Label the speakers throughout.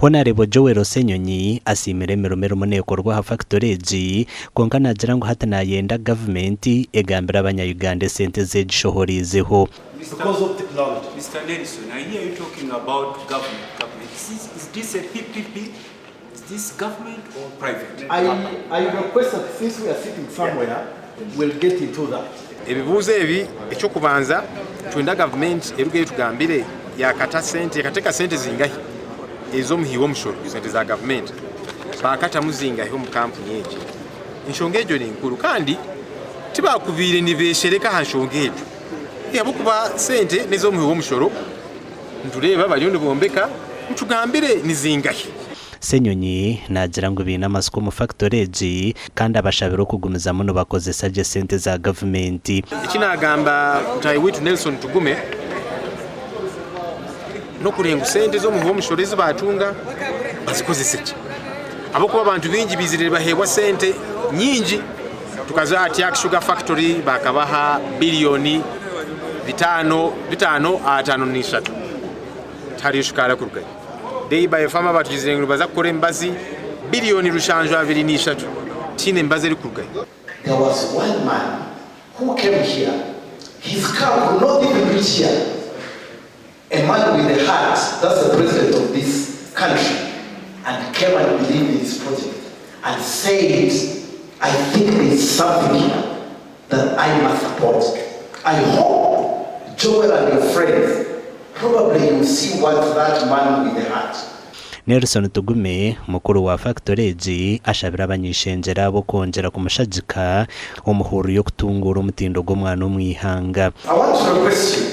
Speaker 1: Honarebo Joel Ssenyonyi asiimire emirimo erimu neekorwa aha fakitore egi kwonka naagira ngu hati naayenda gavumenti egambire abanya-Uganda esente ezi egishohoreizeho.
Speaker 2: Because of technology.
Speaker 3: Mister Nelson, I hear you talking about government, government. Is this, is this a PPP? Is this government or private?
Speaker 2: I, I request that since we are sitting somewhere, we'll get into that.
Speaker 4: Ebibuuzo ebi, eky'okubanza nitwenda gavumenti erugeyo etugambire yakata sente yakateka sente zingahi ez'omuhi w'omushoro sente za gavumenti bakatamu zingahi omu kampuni egi. Enshonga egyo ni nkuru kandi tibakubaire nibeshereka aha nshonga egyo ahabw'okuba sente n'ez'omuhi w'omushoro nitureeba bariyo nibombeka mutugambire ni zingahi.
Speaker 1: Ssenyonyi naagira ngu baine amatsiko omu fakitore egi kandi abashabire okugumizamu nibakozesa gye sente za gavumenti.
Speaker 4: Eki naagamba mutaahi waitu Nelson Tugume n'okureeba ngu sente z'omuhi w'omushoro ezi baatunga bazikozese gye ahabw'okuba abantu baingi baizire nibaheebwa sente nyingi. Tukaza aha Tiak Sugar Factory baakabaha biriyoni bitaano bitaano ataano n'ishatu tihariyo shukaari erikurugayo. Dei Biopharma batugizire ngu nibaza kukora emibazi biriyoni 723 tihaine mibazi erikurugayo.
Speaker 5: There was one man who came here, his car could not even reach here, a man with a hat, that's the president of this country, and came and believed in this project and said, I think there is something here that I must support. I hope Joel and your friends, probably you see what that man with the hat.
Speaker 1: Nelson Tugume, mukuru wa fakitore egi ashabire abany'eishengyero abo kwongyera kumushagika omu huuru y'okutunguura omutindo gw'omwana omu ihanga.
Speaker 5: I want to request you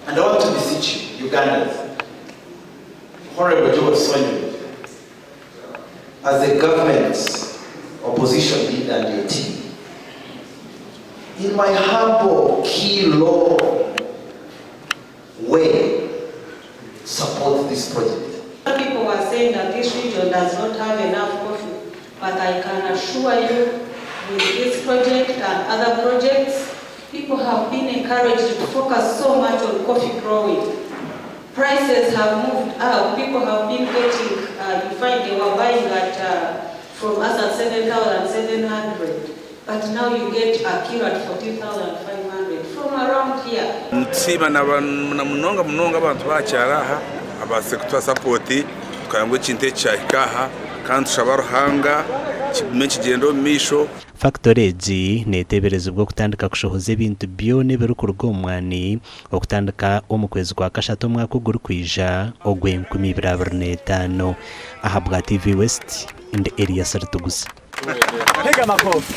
Speaker 5: and I want to beseech you Ugandans, Honourable Joel Ssenyonyi, as the government opposition leader and your team, in my humble key low way, support this project.
Speaker 6: Some people were saying that this region does not have enough coffee, but I can assure you with this project and other projects, people have been encouraged to focus so much on coffee growing. Prices have moved up. People have been getting, you find they were buying at from us at 7,700, but now you get a kilo at 14,500 from around here.
Speaker 7: Nitusiima na munonga munonga abantu b'aha kyaro aha abaasize kutuha sapooti tukareba ngu ekintu eki kyahika aha kandi tushaba Ruhanga kigume nikigyenda omu maisho.
Speaker 1: Fakitore egi neeteeberezibwa okutandika kushohoza ebintu byona ebirikuruga omu mwani okutandika omu kwezi kwa kashatu omwaka ogurikwija ogw'enkumi ibiri abiri n'etaano. Ahabwa TV West, ndi Elias Ritugusa.
Speaker 2: Piga makofi.